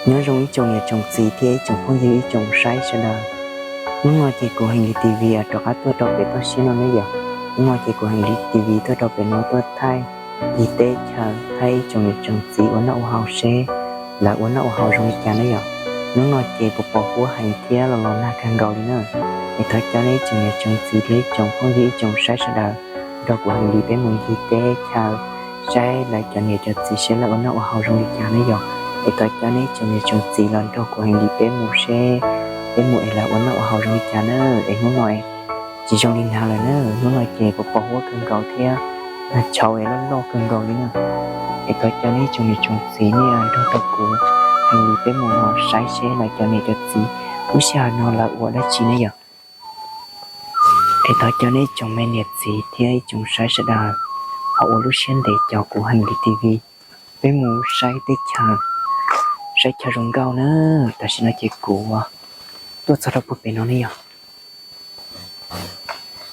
Nyob zoo ib tsoom niam tsoom txiv thiab ib tsoom phooj ywg ib tsoom saib sawv daws. Hnub no ces kuv Heev Lis T V rov qab tuaj rau pem toj siab no ne yom. Hnub no ces kuv Heev Lis T V tuaj rau pem no tuaj thaij ib teb chaws, thaij ib tsoom niam tsoom txiv ua noj ua haus seb lawv ua noj ua haus zoo li cas ne yom. Hnub no ces pos pos huab heev thiab los los nag kawg nkaus li na. Es thov cov nej ib tsoom niam tsoom txiv thiab ib tsoom phooj ywg ib tsoom saib sawv daws nrog kuv Heev Lis peb mus ncig teb chaws saib lawv cov niam cov txiv seb lawv ua noj ua haus zoo li cas ne yom. Es thov cov nej ib tsoom niam tsoom txiv los nrog kuv Heev Lis peb mus seb peb mus es lawv ua noj ua haus zoo li cas na. Es hnub no tsis zoo li nag lawm na, hnub no ces pos pos huab kawg nkaus thiab nag tshauv es loj loj kawg nkaus li na. Es thov cov nej ib tsoom niam tsoom txiv nej nrog rau kuv Heev Lis peb mus saib seb lawv cov niam cov txiv lub sij hawm no lawv ua dab tsi ne yom. Es thov cov nej ib tsoom me niam txiv thiab ib tsoom saib sawv daws ho ua lub siab ntev caum kuv Heev Lis T V peb mus saib teb chaws, saib chaw zoo nkauj na. Tam sim no ces kuv tuaj txog rau puag pem no ne yom.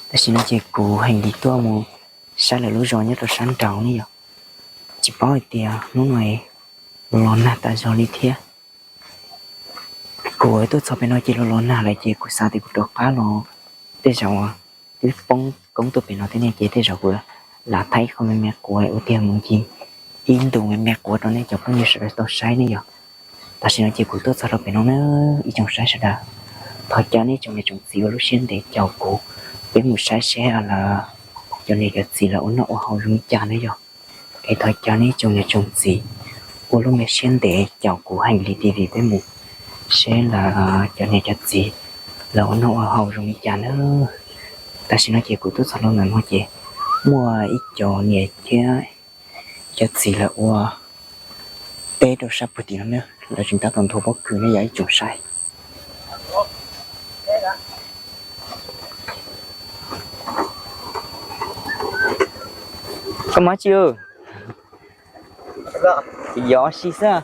Tam sim no ces kuv Heev Lis tuaj mus saib lawv lub zos nyob rau sab nraud ne yom. Tsis paub hais tias hnub no los los nag tas zog li thiab. Kuv tuaj txog pem no ces los los nag lawm ces kuv xav tias kuv rov qab los, tej zaum twb poob koob tuaj pem no thiab ne ces tej zaum kuv lam thaij ib qho me me quav ua tiag mus ncig ib ntus me me quav rau nej cov phooj ywg sawv daws tau saib ne yom. Tam sim no ces kuv tuaj txog rau pem no na, ib tsoom saib sawv daws, thov cov nej tsoom niam tsoom txiv ua lub siab ntev caum kuv, peb mus saib seb lawv cov niam cov txiv lawv ua noj ua haus zoo li cas na yom. Es thov cov nej tsoom niam tsoom txiv ua lub me siab ntev caum kuv Heev Lis T V peb mus seb lawv cov niam cov txiv lawv ua noj ua haus zoo li cas na. Tam sim no ces kuv tuaj txog rau ntawm no ces muaj ib co niam thiab cov txiv lawv ua teb rau sab puag tim no na, lawv tseem tab tom nthuav pob kws ne yom ib tsoom saib. Koj muab tsi, yov si xwb.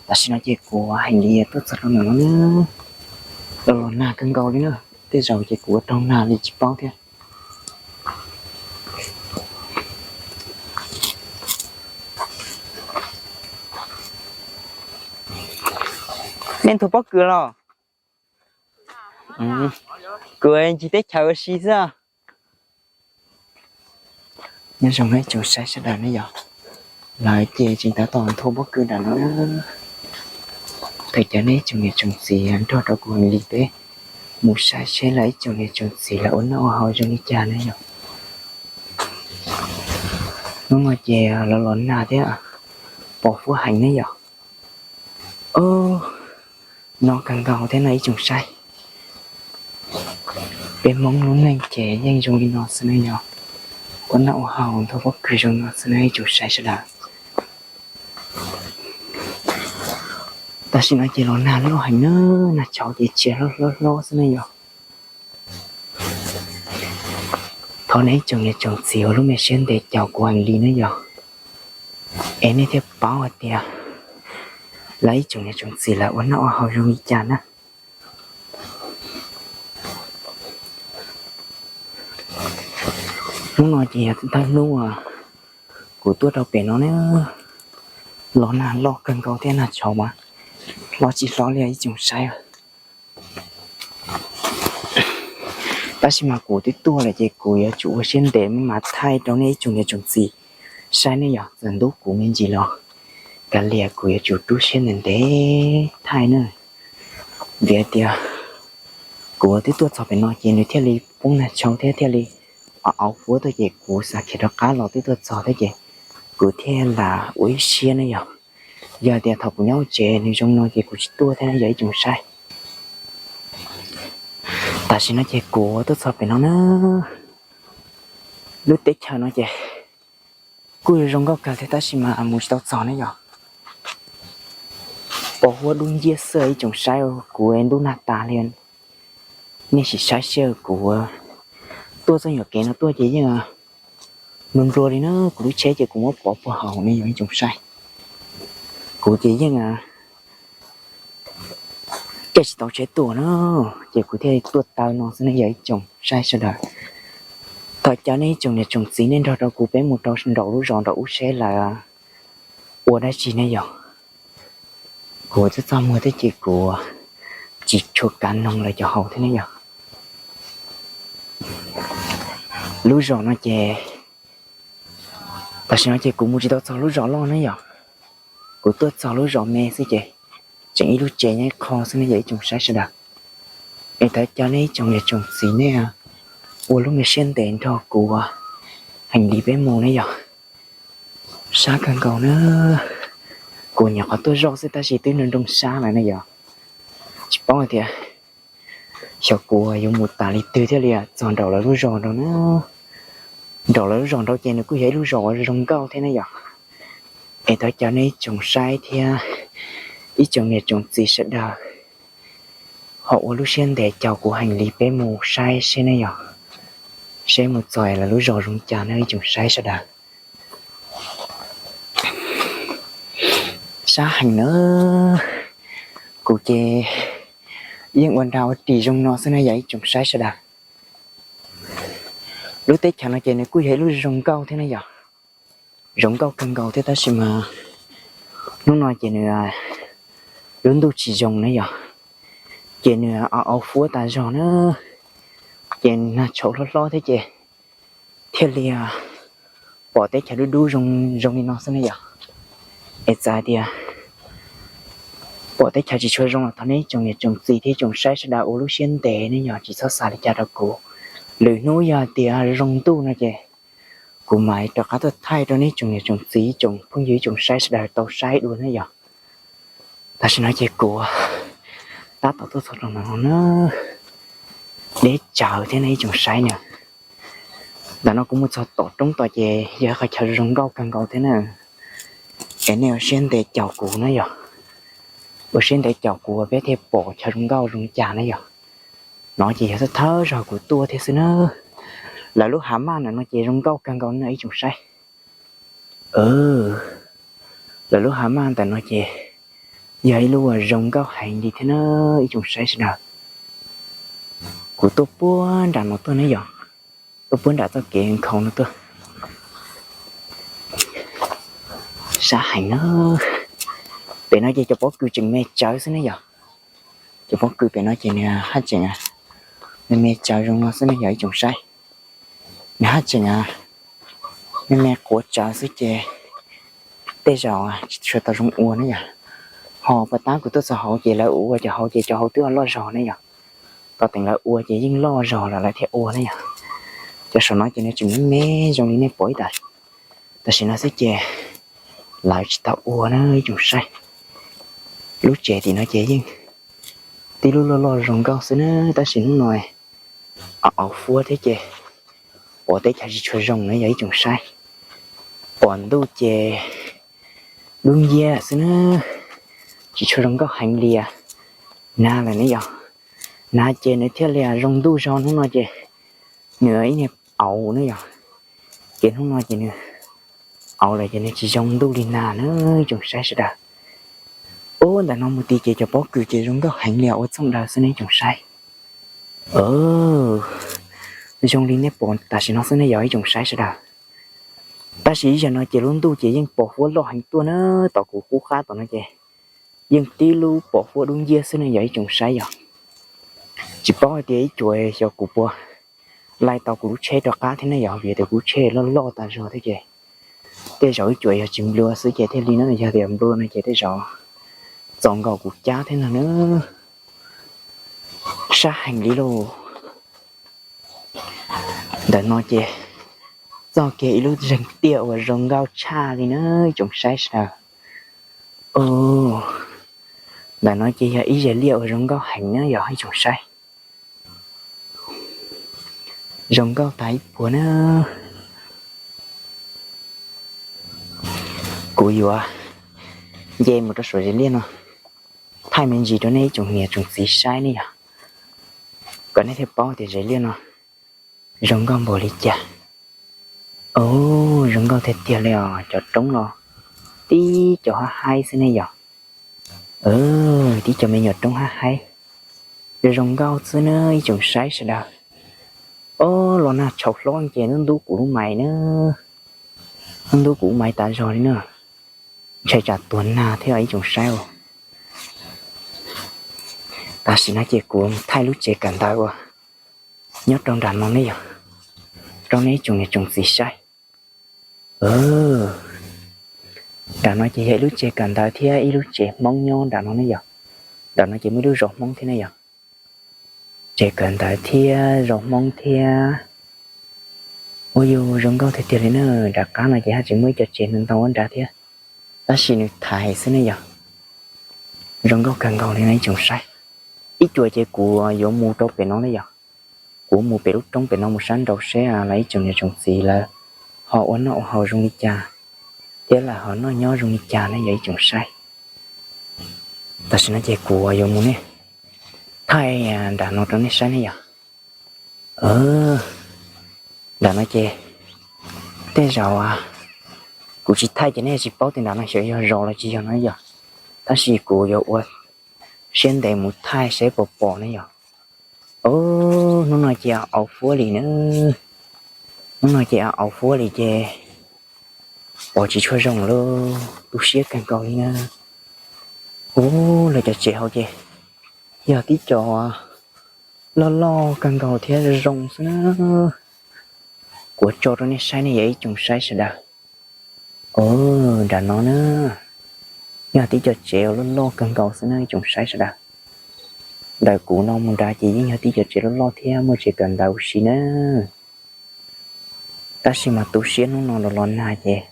Tam sim no ces kuv Heev Lis tuaj txog rau ntawm no na, los los nag kawg nkaus li na, tej zaum ces kuv ua raug nag li tsis paub thiab. Nej nthuav pob kws los? Kuv ncig teb chaws ua si xwb. Nyob zoo ib tsoom saib sawv daws ne yom, lawv ces tseem tab tom nthuav pob kws nram no. Thov cov nej tsoom niam tsoom txiv nrog rau kuv Heev Lis peb mus saib seb lawv ib tsoom niam tsoom txiv lawv ua noj ua haus zoo li cas ne yom. Hnub no ces los los nag thiab pos huab heev ne yom. Ov, no kawg nkaus thiab no ib tsoom saib. Peb Hmoob lub neej ces yeej zoo li no xwb ne yom, ua noj ua haus nthuav pob kws zoo no xwb ne ib tsoom saib sawv daws. Tam sim no ces los nag loj heev na, nag tshauv ces tsia hlob hlob hlob xwb ne yom. Thov nej ib tsoom niam tsoom txiv ua lub me siab ntev caum kuv Heev Lis ne yom, es nej thiaj paub hais tias lawv ib tsoom niam tsoom txiv lawv ua noj ua haus zoo li cas na. Hnub no ces yog thawj hnub kuv tuaj rau pem no na, los nag loj kawg nkaus thiab nag tshauv mas hlob tsis hlob li ib tsoom saib. Tab sis mas kuv twb tuaj lawm ces kuv yuav tsum ua siab ntev maj mam thaij rau nej ib tsoom niam tsoom txiv saib ne yom, txawm ntub kuv me ntsis los kav liam kuv yuav tsum rub siab ntev ntev thaij na. Vim hais tias kuv twb tuaj txog pem no ces nws thiaj li poob nag tshauv thiab thiaj li auv huab tuaj ces kuv xav khiav rov qab los twb tuaj txog thiab ces kuv thiaj lam ua ib siab ne yom. Yog tias thaum kuv nyob tsev nws zoo no ces kuv tsis tuaj thiab yog ib tsoom saib. Tam sim no ces kuv tuaj txog pem no na, lub teb chaws no ces kuj zoo nkauj kawg thiab tab sis mas mus tsis tau txog ne yom. Pos huab dub nciab xwb ib tsoom saib, kuv ntub nag tas li. Nej sim saib seb kuv tuaj txoj nyuam kev no tuaj ces yeej nplua nplua li na, kuv lub tsheb ces kuv muab pov puag hauv ne yom ib tsoom saib. Kuv ces yeej caij tsis tau tsheb tuaj na, ces kuv thiaj tuaj taw no xwb ne yom ib tsoom saib sawv daws. Thov caw nej ib tsoom niam tsoom txiv nej nrog rau kuv peb mus rau nraum lub zos nraum ub seb lawv ua dab tsi ne yom. Kuv txaj txaj muag thiab ces kuv tsis tshua kav noog lawv cov hauv thiab ne yom. Lub zos no ces, tam sim no ces kuv mus tsis tau txog lub zos loj ne yom. Kuv tuaj txog lub zos me xwb ces tseem ib lub tsev nyob ib qho xwb ne yom ib tsoom saib sawv daws. Es thov caw nej ib tsoom niam tsoom txiv nej ua lub me siab ntev nrog kuv heev li peb mus ne yom. Sab kawg nkaus na. Kuv nyuam qhuav tuaj zoj xwb tab sis twb nroo nroo sab lawm ne yom. Tsis paub hais tias xyov kuv yuav mus tas li twg thiaj li txog nraum lawv lub zos nraud na. Nraum lawv lub zos nraud ces nws kuj yog ib lub zos uas zoo nkauj thiab ne yom. Es thov caw nej ib tsoom saib thiab ib tsoom niam tsoom txiv sawv daws ho ua lub siab ntev caum kuv heev li peb mus saib seb ne yom. Seb mus txog lawv lub zos zoo cas ne ib tsoom saib sawv daws. Sab heev na. Kuv ces yeej ua nra ua ris zoo no xwb na yom ib tsoom saib sawv daws. Lub teb chaws no ces nws kuj yog ib lub zoo nkauj thiab ne yom. Zoo nkauj kawg nkaus thiab tab sis mas hnub no ces nws lub ntuj tsis zoo na yom. Ces nws au au fuab tas zog na. Ces nag tshauv hlob hlob thiab ces thiaj li pom teb chaws dub dub zoo zoo li no xwb ne yom. Es txawm hais tias pom teb chaws tsis tshua zoo los thov nej tsoom niam tsoom txiv thiab tsoom saib sawv daws ua lub siab ntev ne yom tsis txhob xav li cas rau kuv. Lwm hnub yog hais tias zoo ntuj no ces kuv mam rov qab tuaj thaij rau nej tsoom niam tsoom txiv tsoom phooj ywg tsoom saib sawv daws tau saib dua ne yom. Tam sim no ces kuv tab tom tuaj txog rau ntawm no na. Deb tsawv thiab ne ib tsoom saib na. Ntawm no kuv mus txog tom roob tod ces yog qhov chaw zoo nkauj kawg nkaus thiab na. Es nej ua siab ntev caum kuv na yom. Ua siab ntev caum kuv peb thiaj pom chaw zoo nkauj zoo cas na yom. No ces yog thawj thawj zaug kuv tuaj thiab xwb na. Lawv lub hav maj ntawm no ces zoo nkauj kawg nkaus na ib tsoom saib. Lawv lub hav maj ntawm no ces yog ib lub uas zoo nkauj heev li thiab na ib tsoom saib sawv daws. Kuv tuaj puag nram no tuaj ne yom. Tuaj puag nram txoj kev nkhaus no tuaj. Sab heev na. Pem no ces cov pob kws tseem me tsawv xwb ne yom. Cov pob kws pem no ces nws haj tseem me me tsawv zoo no xwb ne yom ib tsoom saib. Nws haj tseem me me quav tsawv xwb ces tej zaum tsis tshua tau zoo ua ne yom. Ho pas tab kuv tuaj txog hauv ces lawv ua cov hauv ces cov hauv twb loj zog ne yom. Tom teem lawv ua ces yeej loj zog lawm lawv thiaj ua ne yom. Cov saum no ces nws tseem me me zoo li nej pom ib tam sim no xwb ces lawv tsis tau ua na ib tsoom saib. Lub tsev tim no ces yeej tib lub loj loj zoo nkauj xwb na tab sis hnub no au au fuab thiab ces pom teb chaws tsis tshua zoo na yog ib tsoom saib. Pom ntuj ces dub nciab xwb na, tsis tshua zoo nkauj heev li. Nag lawm ne yom. Nag ces nws thiaj li zoo ntuj zog hnub no ces nws ib niag auv na yom. Ces hnub no ces nws auv lawm ces nws tsis zoo ntuj li nag na ib tsoom saib sawv daws. Ub ntawm no mus tid ces cov pob kws ces zoo nkauj heev li ua txooj daws xwb ne ib tsoom saib. Zoo li nej pom tam sim no xwb ne yog ib tsoom saib sawv daws. Tab sis ib zaug no ces lub ntuj ces yeej pos huab loj heev tuaj na, tom kuv qub qab tom no ces yeej tib lub pos huab dub nciab xwb ne yog ib tsoom saib yog. Tsis paub hais tias ib cuam xyov kuv puas laij tau kuv lub tsheb rov qab thiab ne yog vim tias kuv lub tsheb loj loj tas zog thiab ces tej zaum ib cuam yog tsis nplua xwb ces thiaj li no yog tias nplua no ces tej zaum txaus nkaus kuv cab thiab no na. Sab heev li lauj. Ntawm no ces txoj kev ib lub zeeg tiaj uas zoo nkauj tshaj li na ib tsoom saib sawv daws. Ntawm no ces yog ib zes liaj uas zoo nkauj heev na yog ib tsoom saib. Zoo nkauj tas ib puas na. Kuv yuav nce mus rau saum zes liaj no thaij me ntsis rau nej ib tsoom niam tsoom txiv saib ne yog, kom nej thiaj paub tias zes liaj no zoo nkauj npaum li cas. Zoo nkauj tiag tiag li os, cov roob no tib co hab haib xwb ne yog. Tib co me nyuam roob hab haib, zoo nkauj xwb na ib tsoom saib sawv daws. Ob los nag tshauv hlob ces ntub ntub kuv lub mais na, ntub ntub kuv lub mais tas zog li na. ntshai tsam tuag nag thiab ib tsoom saib. Tam sim no ces kuv mus thaij lub tsev kawm ntawv uas nyob rau nram no ne yog, rau nej ib tsoom niam tsoom txiv saib. Nram no ces yog ib lub tsev kawm ntawv thiab ib lub tsev Hmoob nyob nram no ne yog. Nram no ces muaj ib lub zos Hmoob thiab ne yog. Tsev kawm ntawv thiab zos Hmoob thiab. Ua yus zoo nkauj tiag tiag li na. Nram qab no ces haj tseem muaj ib co tsev ntau ntau nrad thiab, tab sis nws thaiv xwb ne yog. Zoo nkauj kawg nkaus li no ib tsoom saib. Ib cuas ces kuv yuav mus rau pem no ne yog. Kuv mus pem lub roob pem no mus sab nraud seb lawv ib tsoom niam tsoom txiv lawv ho ua noj ua haus zoo li cas, thiab lawv ho noj nyob zoo li cas ne yog ib tsoom saib. Tam sim no ces kuv yuav mus ne, thaij nram no rau nej saib ne yog. Nram no ces tej zaum kuv tsis thaij ces nej tsis paub tias nram no xyov yog zos los tsis yog no yog, tab sis kuv yuav ua siab ntev mus thaij seb puas pom ne yog. Hnub no ces au fuab li na. Hnub no ces au fuab li ces pom tsis tshua zoo lawm, tu siab kawg nkaus li na. Ub, lawv cov tsev hauv ces yog tib co loj loj kawg nkaus thiab zoo zoo xwb na. Kuv tso rau nej saib ne yog ib tsoom saib sawv daws. Nram no na, yog tib co tsev uas loj loj kawg nkaus xwb na ib tsoom saib sawv daws. Ntawm kuv no mus nrad ces yeej yog tib co tsev loj loj thiab muaj tsev kawm ntawv ua si na. Tab sis mas tu siab hnub no los los nag ces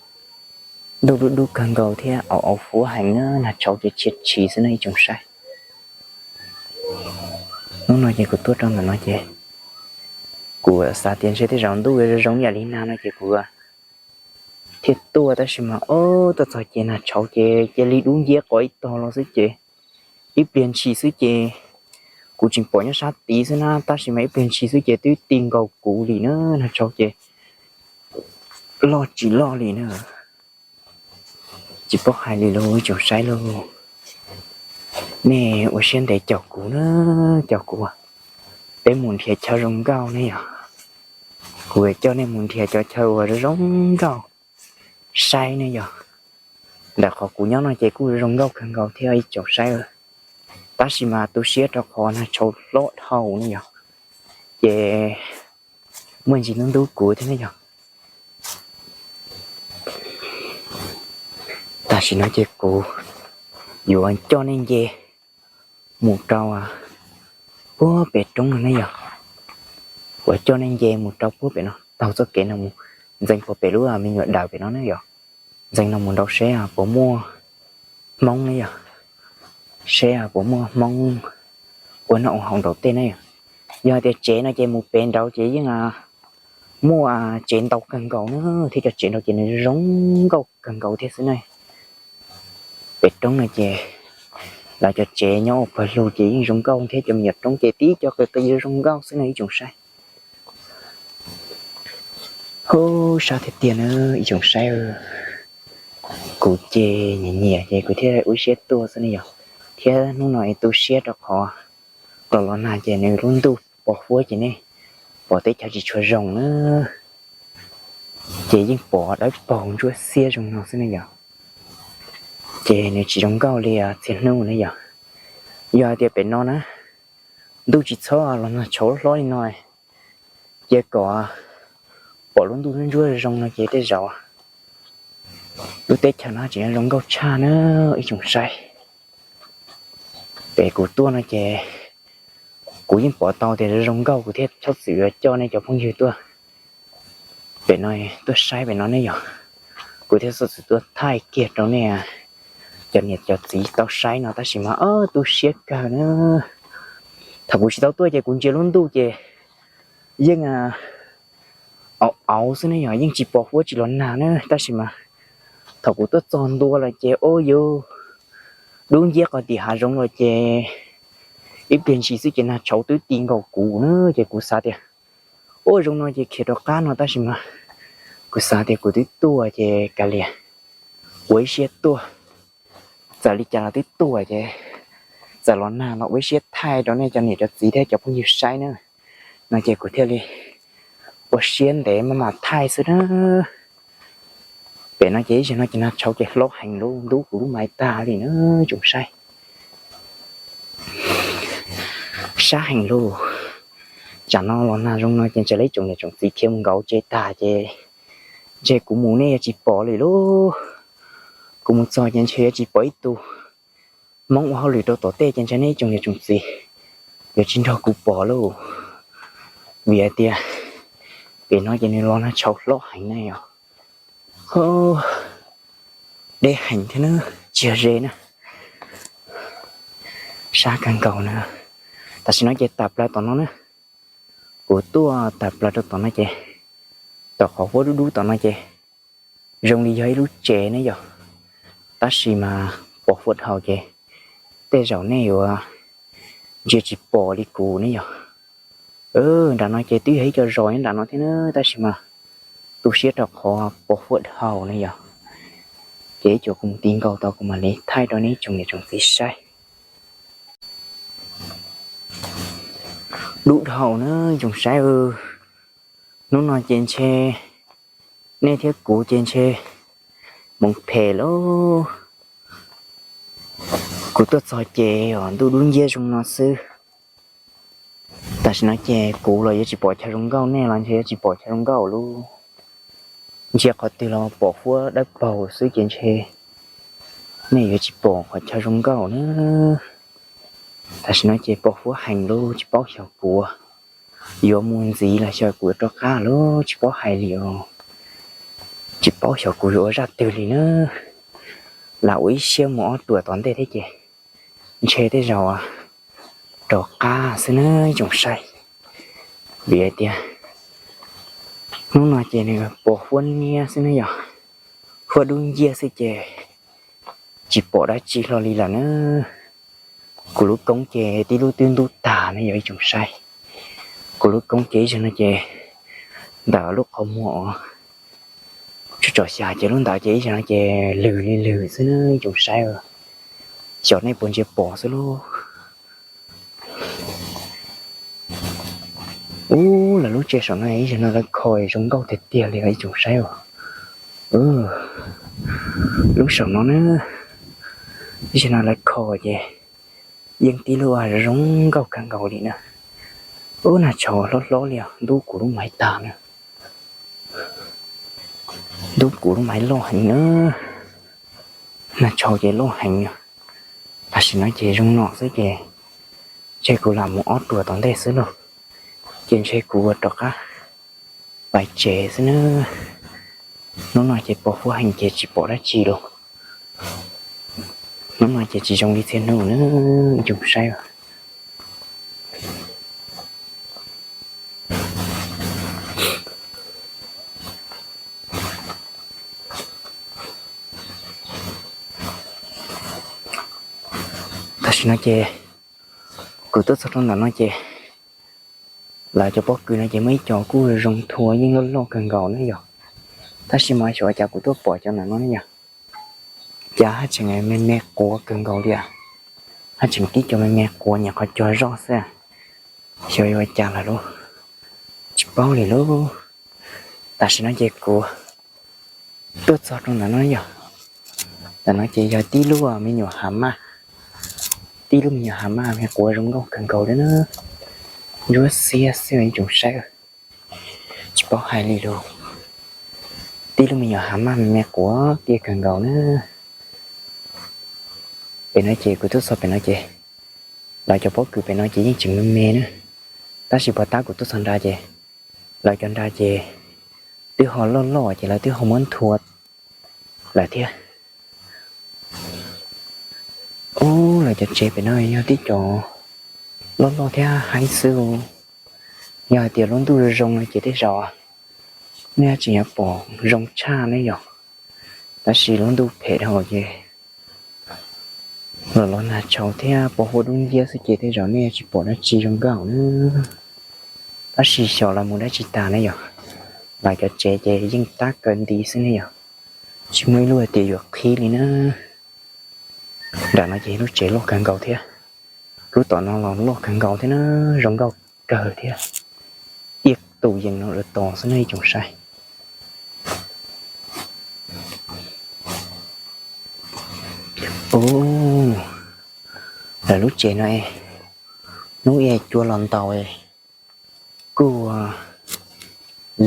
ntuj dub dub kawg nkaus thiab au au fuab heev na, nag tshauv ces tshia tshis xwb na ib tsoom saib. Hnub no ces kuv tuaj rau ntawm no ces kuv xav tias ntshe tej zaum ntuj yuav zoo zoo ib yam li nag no ces kuv thiaj tuaj, tab sis mas ob tuaj txog ces nag tshauv ces cia li dub nciab qhov ib tog los xwb ces ib pliag ntshis xwb ces kuv tseem pom nyob sab tid xwb na, tab sis mas ib pliag ntshis xwb ces twb ti nkaus kuv li na, nag tshauv ces loj tsis loj li na. Tsis paub hais li lauj ib tsoom saib lauj. Nej ua siab ntev caum kuv na, caum kuv, peb mus nrhiav chaw zoo nkauj ne yog. Kuv coj nej mus nrhiav cov chaw uas zoo nkauj saib ne yog. Ntawm qhov kuv nyob no ces kuj zoo nkauj kawg nkaus thiab ib tsoom saib, tab sis mas tu siab rau qhov nag tshauv hlob dhau ne yog, ces muaj ntsis ntub ntub kuv thiab ne yog. Tam sim no ces kuv yuav coj nej nce mus rau puag pem roob no ne yog. Kuv coj nej nce mus rau puag pem no taug txoj kev no mus ntxeev puag pem lub me nyuam daws pem no ne yog. Ntxeev no mus nrau seb puas muaj Hmoob ne yog, seb puas muaj Hmoob ua noj ua haus nraum tej ne yog. Yog tias tsev no ces mus pem nraud ces yeej muaj tsev ntau kawg nkaus na, thiab cov tsev nraud ces nws zoo nkauj kawg nkaus thiab xwb ne. Pem roob no ces lawv cov tsev nyob ua pawg lug ces yeej zoo nkauj thiab cov me nyuam roob ces tib co qis qis zoo nkauj xwb no ib tsoom saib. Hu, sab tiag tiag na ib tsoom saib. Kuv ces nyiam nyiam ces kuv thiaj ua siab tuaj xwb ne yog, thiab hnub no es tu siab rau qhov los los nag ces nws lub ntuj pos huab ces nej pom teb chaws tsis tshua zoo na, ces yeej pom dawb paug ntsuab xiab zoo no xwb ne yog, ces nws tsis zoo nkauj li txhia hnub ne yog. Yog hais tias pem no na, ntuj tsis txhob los nag tshauv hlob li no, cia kom pom lub ntuj ntsuab zoo no ces tej zaum lub teb chaws no tseem zoo nkauj tshaj na ib tsoom saib. Pem kuv tuaj no ces kuv yeej pom tau tias zoo nkauj kuv thiaj txhob txwm yuav coj nej cov phooj ywg tuaj pem no, tuaj saib pem no ne yog. Kuv thiaj txhob txwm tuaj thaij kiag rau nej cov niam cov txiv tau saib no tab sis mas tu siab kawg na. Thaum kuv tsis tau tuaj ces kuv ntsia lub ntuj ces yeej auv auv xwb ne yog, yeej tsis pos huab tsis los nag na, tab sis mas thaum kuv tuaj txog ntua lawm ces ua yuav dub nciab qhov tim hav zoov lawm ces ib pliag ntshis xwb ces nag tshauv twb ti nkaus kuv na, ces kuv xav tias ua zoo no ces khiav rov qab no tab sis mas kuv xav tias kuv twb tuaj ces kav liam ua ib siab tuaj, txawm li cas los twb tuaj ces txawm los nag los ua ib siab thaij rau nej cov niam cov txiv thiab cov phooj ywg saib na, no ces kuv thiaj li ua siab ntev maj mam thaij xwb na. Pem no ces ib zaug no ces nag tshauv ces hlob heev li, ntub kuv lub maiv tag li na tsoom saib. Sab heev lauj. Tsam no los nag zoo no ces ntshe ib tsoom niam tsoom txiv khiav mus nkaum tsev tag ces ntshe kuv mus nej yuav tsis pom li lauj. Kuv mus txog ces ntshe yuav tsis pom ib tug Hmoob ua hauj lwm rau tom tej ces ntshe nej ib tsoom niam tsoom txiv yuav tsis nrog kuv pom lauj. Vim hais tias pem no ces nws los nag tshauv hlob heev na yog. Deb heev thiab na, tsis yog ze na. Sab kawg nkaus na. Tam sim no ces tas plaws tom no na. Kuv tuaj tas plaws rau tom no ces, tom qhov huab dub dub tom no ces zoo li yog ib lub tsev ne yog, tab sis mas pos huaj dhau ces tej zaum nej yuav ntsia tsis pom li kuv ne yog. Nram no ces twb yog ib co zos nram no thiab na, tab sis mas tu siab rau qhov pos huaj dhau ne yog. Ces ib co kuv mus ti nkaus tau kuv mam li thaij rau nej tsoom niam tsoom txiv saib. Dub dhau na tsoom saib. Hnub no ces ntshe nej thiab kuv ces ntshe mus phem lauj. Kuv tuaj txog ces os ntuj dub nciab zoo no xwb. Tam sim no ces kuv los yuav tsis pom chaw zoo nkauj, nej los ntshe yuav tsis pom chaw zoo nkauj lauj. Ntsia qhov twg los pom huab dawb paug xwb ces ntshe nej yuav tsis pom qhov chaw zoo nkauj na. Tam sim no ces pos huab heev lauj, tsis paub xyov kuv yuav mus ntxiv los xyov kuv yuav rov qab lauj, tsis paub hais li os. Tsis paub xyov kuv yuav ua zaj twg li na. Lam ua ib siab mus ob ruam tom ntej thiab ces ntshe tej zaum rov qab xwb na tsoom saib. Vim hais tias hnub no ces nws pos huab niab xwb ne yog, huab dub nciab xwb ces tsis pom dab tsi hlo li lawm na. Kuv lub koob ces tib lub twb ntub tag ne yog ib tsoom saib. Kuv lub koob ces ib zaug no ces ntawm lub qhov muag os, tsuas tsom xyas ces lub ntawd ces ib zaug no ces lwg li lwg xwb na ib tsoom saib. Xyov nej puas ntsia pom xwb lauj. Ub, lawv lub tsev saum no ib zaug no lawv kho zoo nkauj tiag tiag li os ib tsoom saib os. Lub saum no na, ib zaug no lawv kho ces yeej tib lub zoo nkauj kawg nkaus li na. Ub, nag tshauv hlob hlob li os, ntub kuv lub maiv tag na. Ntub kuv lub maiv loj heev na. Nag tshauv ces loj heev. Tam sim no ces zoo no xwb ces ntshe kuv lam mus ob ruam tom ntej xwb lauj. Ces ntshe kuv rov qab pais tsev xwb na. Hnub no ces pos huab heev ces tsis pom dab tsi lauj. Hnub no ces tsis zoo li txhia hnub na, ib tsoom saib. Tam sim no ces kuv tuaj txog rau ntawm no ces lawv cov pob kws no ces muaj ib co kuj zoo thua yeej loj loj kawg nkaus na yog. Tab sis mas xyov cas kuv tuaj pom cov ntawm no ne yog, cas haj tseem me me quav kawg nkaus li, haj tseem tib co me me quav nyuam qhuav cog zoj xwb, xyov yuav cas lawm lauj, tsis paub li lauj. Tam sim no ces kuv tuaj txog rau ntawm no yog, ntawm no ces yog tib lub me nyuam hav maj, tib lub me nyuam hav maj me quav zoo nkauj kawg nkaus li na, ntsuab xiab xwb ib tsoom saib, tsis paub hais li lauj. Tib lub me nyuam hav maj me me quav tiaj kawg nkaus na. Pem no ces kuv tuaj txog pem no ces lawv cov pob kws pem no ces yeej tseem me me na, tab sis puag ta kuv tuaj txog nrad ces lawv cov nrad ces twb ho loj loj ces lawv twb ho muab nthua lawm thiab. Ub, lawv cov tsev pem no yog tib co loj loj thiab heev xwb. Yog hais tias lub ntuj zoo zoo no ces tej zaum nej tseem yuav pom zoo tshaj ne yog, tab sis lub ntuj phem dhau ces los los nag tshauv thiab pos huab dub nciab xwb ces tej zaum nej tsis pom dab tsi zoo nkauj na. Tab sis xyov lawv mus dab tsi tas ne yog, lawv cov tsev ces yeej tab kaw nti xwb ne yog, tsis muaj ib lub hais tias yuav qhib li na. Nram no ces lub tsev loj kawg nkaus thiab, lub tom no los loj kawg nkaus thiab na, zoo nkauj kawg thiab, tiaj tus yees no lawv tos xwb ne ib tsoom saib. Ub, lawv lub tsev no, hnub ib cua los ntaus kuj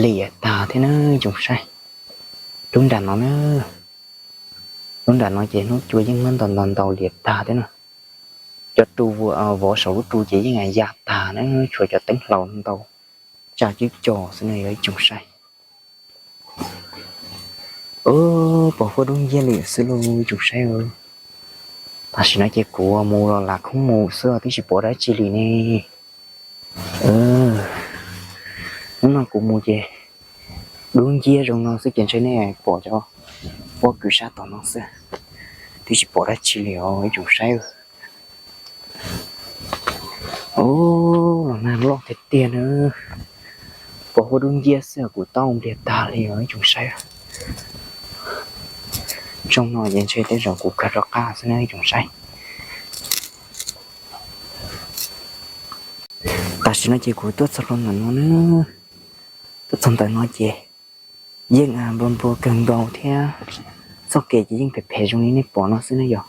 liam tag thiab na tsoom saib. Lub nram no na, lub nram no ces hnub cua yeej muab ntaus ntaus ntaus liam tag thiab na. Cov ru vov saum lub ru ces yeej ya tag na, tshuav cov teeb hlau ntau tsa cwb co xwb na yog ib tsoom saib. Ub, pom huab dub nciab li xwb lauj ib tsoom saib. Tam sim no ces kuv mus los lam khoom mus xwb twb tsis pom dab tsi li ne. Hnub no kuv mus ces dub nciab zoo no xwb ces ntshe nej pom cov pob kws sab tom no xwb, twb tsis pom dab tsi li os ib tsoom saib. Ub, los nag loj tiag tiag na, pom huab dub nciab xwb kuv taub npliag tag li os ib tsoom saib. Zoo no ces ntshe tej zaum kuv kawg rov qab xwb na ib tsoom saib. Tam sim no ces kuv tuaj txog rau ntawm no na, tuaj txog ntawm no ces yeej npua npua kawg nkaus thiab, txoj kev ces yeej phem phem zoo li nej pom no xwb na yog.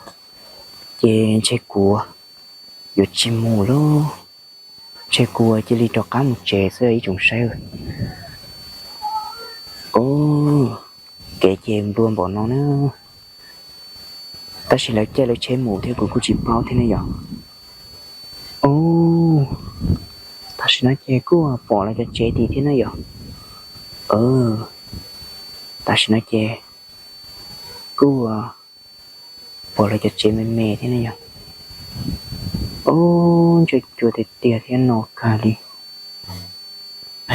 Ces ntshe kuv yuav tsis mus lauj, ntshe kuv cia li rov qab mus tsev xwb ib tsoom saib. Ub, kev ces nplua npaum no na, tab sis lawv caij lawv tsheb mus thiab kuv kuj tsis paub thiab ne yog. Ub, tam sim no ces kuj pom lawv cov tsev tid thiab na yog. Tam sim no ces kuj pom lawv cov tsev me me thiab ne yog. Ub, ntshe cua tiag tiag thiab no kawg li.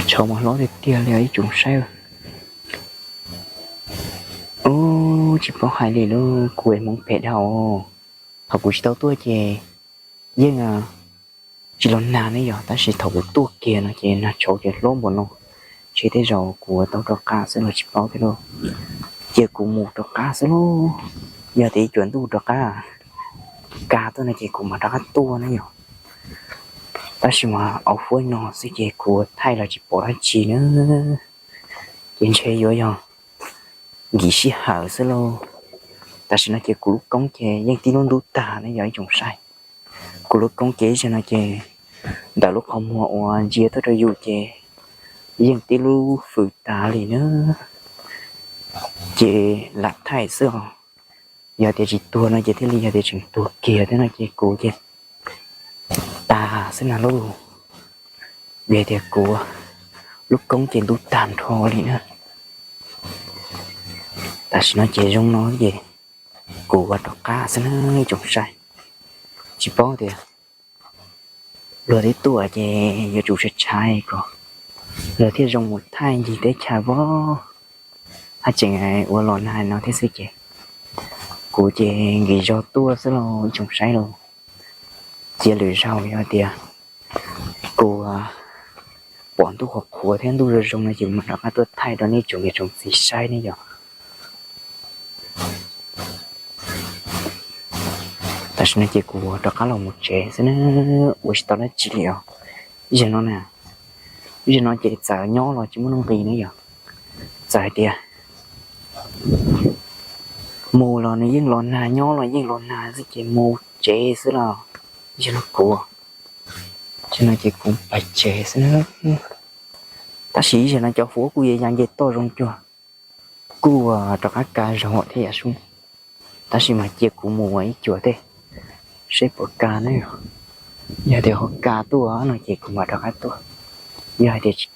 Tshauv mas hlob tiag tiag li os ib tsoom saib. Ub, tsis paub hais li lauj, kuv es hmoov phem dhau. Thaum kuv tsis tau tuaj ces yeej tsis los nag ne yog, tab sis thaum kuv tuaj kiag no ces nag tshauv ces hlob npaum no, ntshe tej zaum kuv tau rov qab xwb los tsis paub thiab lauj. Cia kuv mus rov qab xwb lauj, yog tias ib cuam ntuj rov qab kaj tuaj no ces kuv mam rov qab tuaj na yog. Tab sis mas au fuab no xwb ces kuv thaij los tsis pom dab tsi na, ces ntshe yuav yog nkim sij hawm xwb lauj. Tam sim no ces kuv lub koob ces yeej tib lub ntub tag ne yog ib tsoom saib. Kuv lub koob ces ib zaug no ces ntawm lub qhov muag uas ntsia tuaj rau yus ces yeej tib lub fws tas li na, ces lam thaij xwb os. Yog tias tsis tuag no ces thiaj li, yog tias tseem tuag kiag thiab no ces kuv ces tag xwb na lauj. Vim tias kuv lub koob ces ntub tag nrho li na. Tam sim no ces zoo no ces kuv ua rov qab xwb na ib tsoom saib. Tsis paub tias luag twb tuaj ces yuav tsum tshaib tshaib kom luag thiaj zoo mus thaij ncig teb chaws vov. Haj tseem ua los nag no thiab xwb ces kuv ces nkim zog tuaj xwb lauj ib tsoom saib lauj. Cia lwm zaug yog tias kuv pom ntuj qhuav qhuav thiab ntuj zoo zoo no ces kuv mam rov qab tuaj thaij rau nej tsoom niam tsoom txiv saib ne yog. Tam sim no ces kuv rov qab los mus tsev xwb na, ua tsis tau dab tsi li os. Ib zaug no na, ib zaug no ces txawm nyob los tsis muaj nuj nqis na yog. Txawm hais tias mus los nws yeej los nag, nyob los yeej los nag xwb ces mus tsev xwb los. Ib zaug no kuv, ib zaug no ces kuv pais tsev xwb na. Tab sis ib zaug no cov huab kuj ya ya nce toj zoo cuag kuj rov qab ka zog thiab yam sub. Tab sis mas cia kuv mus ua ib cuam tej seb puas ka ne. Yog tias ho ka tuaj no ces kuv mam rov qab tuaj. Yog hais tias tsis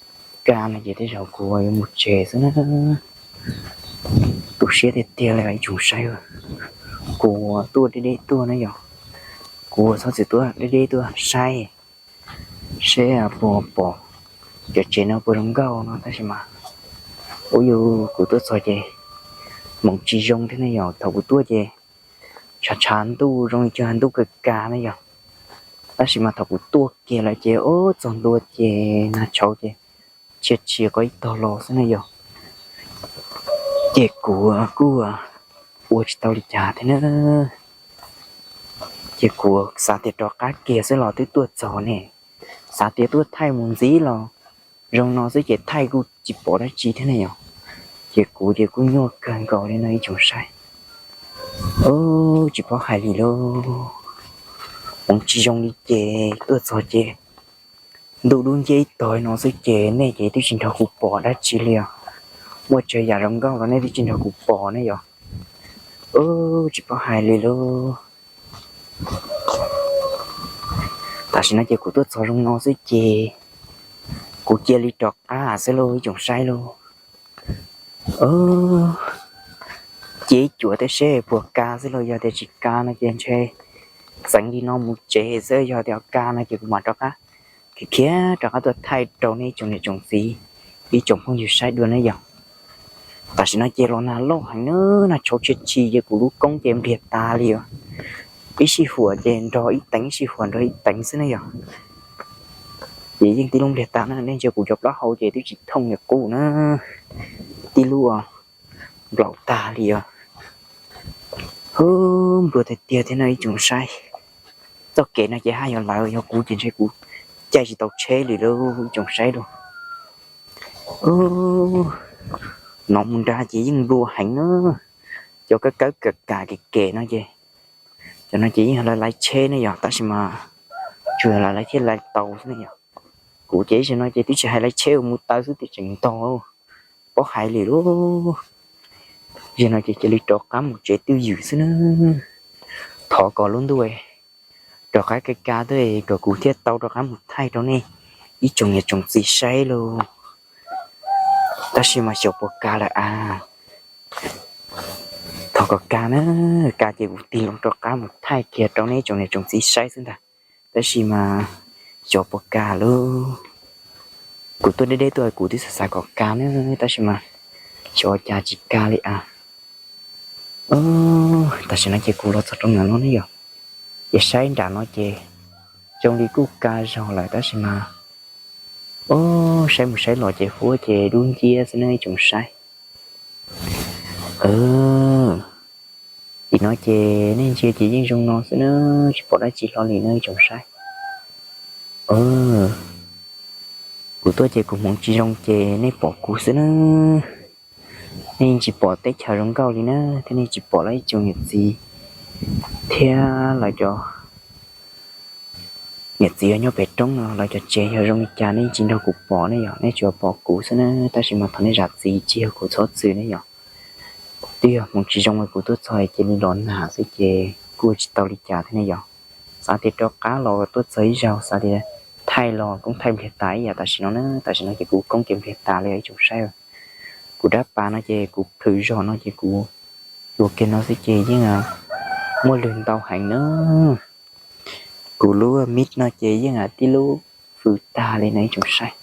ka no ces tej zaum kuv yuav mus tsev xwb na. Tu siab tiag tiag li ib tsoom saib. Kuv tuaj deb deb tuaj na yog. Kuv txhob txwm tuaj deb deb tuaj saib seb puas pom cov tsev no puas zoo nkauj no tab sis mas ua yus kuv tuaj txog ces hmoov tsis zoo thiab ne yog. Thaum kuv tuaj ces tshav tshav ntuj zoo li cas ntuj kawg kag ne yog. Tab sis mas thaum kuv tuaj kiag lawm ces ub txog ntua ces nag tshauv ces tshia tshia qhov ib tog los xwb ne yog. Ces kuv kuj ua tsis tau li cas thiab na. Ces kuv xav tias rov qab kiag xwb los twb tuaj txog ne, xav tias tuaj thaij mus ntxiv los zoo no xwb ces thaij kuj tsis pom dab tsi thiab ne yog. Ces kuv ces kuj nyuaj kawg nkaus li no ib tsoom saib. Ub, tsis paub hais li lauj. Hmoov tsis zoo li ces tuaj txog ces ntuj dub nciab ib tog no xwb ces nej ces twb tsis nrog kuv pom dab tsi li os. Muaj tsawg yam zoo nkauj los nej twb tsis nrog kuv pom ne yom. Ub, tsis paub hais li lauj. Tam sim no ces kuv tuaj txog zoo no xwb ces kuv cia li rov qab xwb lauj ib tsoom saib lauj. Cia ib cuam tej seb puas kav xwb lauj, yog tias tsis kav no ces ntshe txeev li no mus tsev xwb, yog tias kav no ces kuv mam rov qab khiav khiav rov qab tuaj thaij rau nej ib tsoom niam tsoom txiv, ib tsoom phooj ywg saib dua ne yom. Tam sim no ces los nag loj heev na, nag tshauv tshia tshis ces kuv lub koob ces npliag tas li os. Ib sij huam ces nrog ib teev, ib sij huam nrog ib teev xwb ne yom. Ces yeej tib lub npliag tas na, nej ntsia kuv cov plaub hau ces twb tsis thooj li qub na, tib lub nplaum tag li os. Hub, nplua tiag tiag thiab no ib tsoom saib. Txoj kev no ces haj yog lawv, yog kuv ces ntshe kuv caij tsis tau tsheb li lauj ib tsoom saib lauj. Hnov mus nrad ces yeej nplua heev na. Cov kab kawb kam kam kem kem no ces, cov no ces yeej yog lawv laiv tsheb ne yom, tab sis mas tsuas yog lawv laiv thiaj laiv tau xwb ne yom. Kuv ces ib zaug no ces twb tsis hais laiv tsheb ua mus taw xwb tias tseem ntog, paub hais li lauj. Zaum no ces cia li rov qab mus tsev twj ywm xwb na. Thov kom lub ntuj rov qab kav kav tuaj kom kuv thiaj tau rov qab mus thaij rau nej ib tsoom niam tsoom txiv saib lauj. Tab sis mas xyov puas kav lawm a. Thov kom kav na, kav ces kuv tig loo rov qab mus thaij kiag rau nej ib tsoom niam tsoom txiv saib xwb ntag. Tab sis mas xyov puas kav lauj. Kuv tuaj deb deb tuaj kuv twb xav xav kom kav na, tab sis mas xyov ua cas tsis kav li a. Tam sim no ces kuv los txog rau nram no ne yom, ces saib nram no ces zoo li kuj kav zog lawm tab sis mas, o, saib mus saib los ces huab ces dub nciab xwb na ib tsoom saib. Tim no ces nej ntsia ces yeej zoo no xwb na, tsis pom dab tsi hlo li na ib tsoom saib. Kuv tuaj ces kuv hmoov tsis zoo ces nej pom kuv xwb na. Nej yeej tsis pom teb chaws zoo nkauj li na, thiab nej tsis pom lawv ib tsoom niam txiv thiab lawv cov niam txiv nyob pem roob no lawv cov tsev yog zoo li cas nej yeej tsis nrog kuv pom ne yom, nej tsuas pom kuv xwb na. Tab sis mas thov nej zam txim tsis yog kuv txhob txwm ne yom. Twb yog hmoov tsis zoo es kuv tuaj txog cia li los nag xwb ces kuj ua tsis tau li cas thiab ne yom. Xav tias rov qab los tuaj txog ib zaug xav tias thaij los koob thaij npliag tas ib yam tam sim no na, tam sim no ces kuv koob ces npliag tas li ib tsoom saib. Kuv dab pas no ces kuv plhws zog no ces kuv yuav kiag no xwb ces yeej muaj lwg ntau heev na. Kuv lub mib no ces yeej tib lub fws tag li no ib tsoom saib.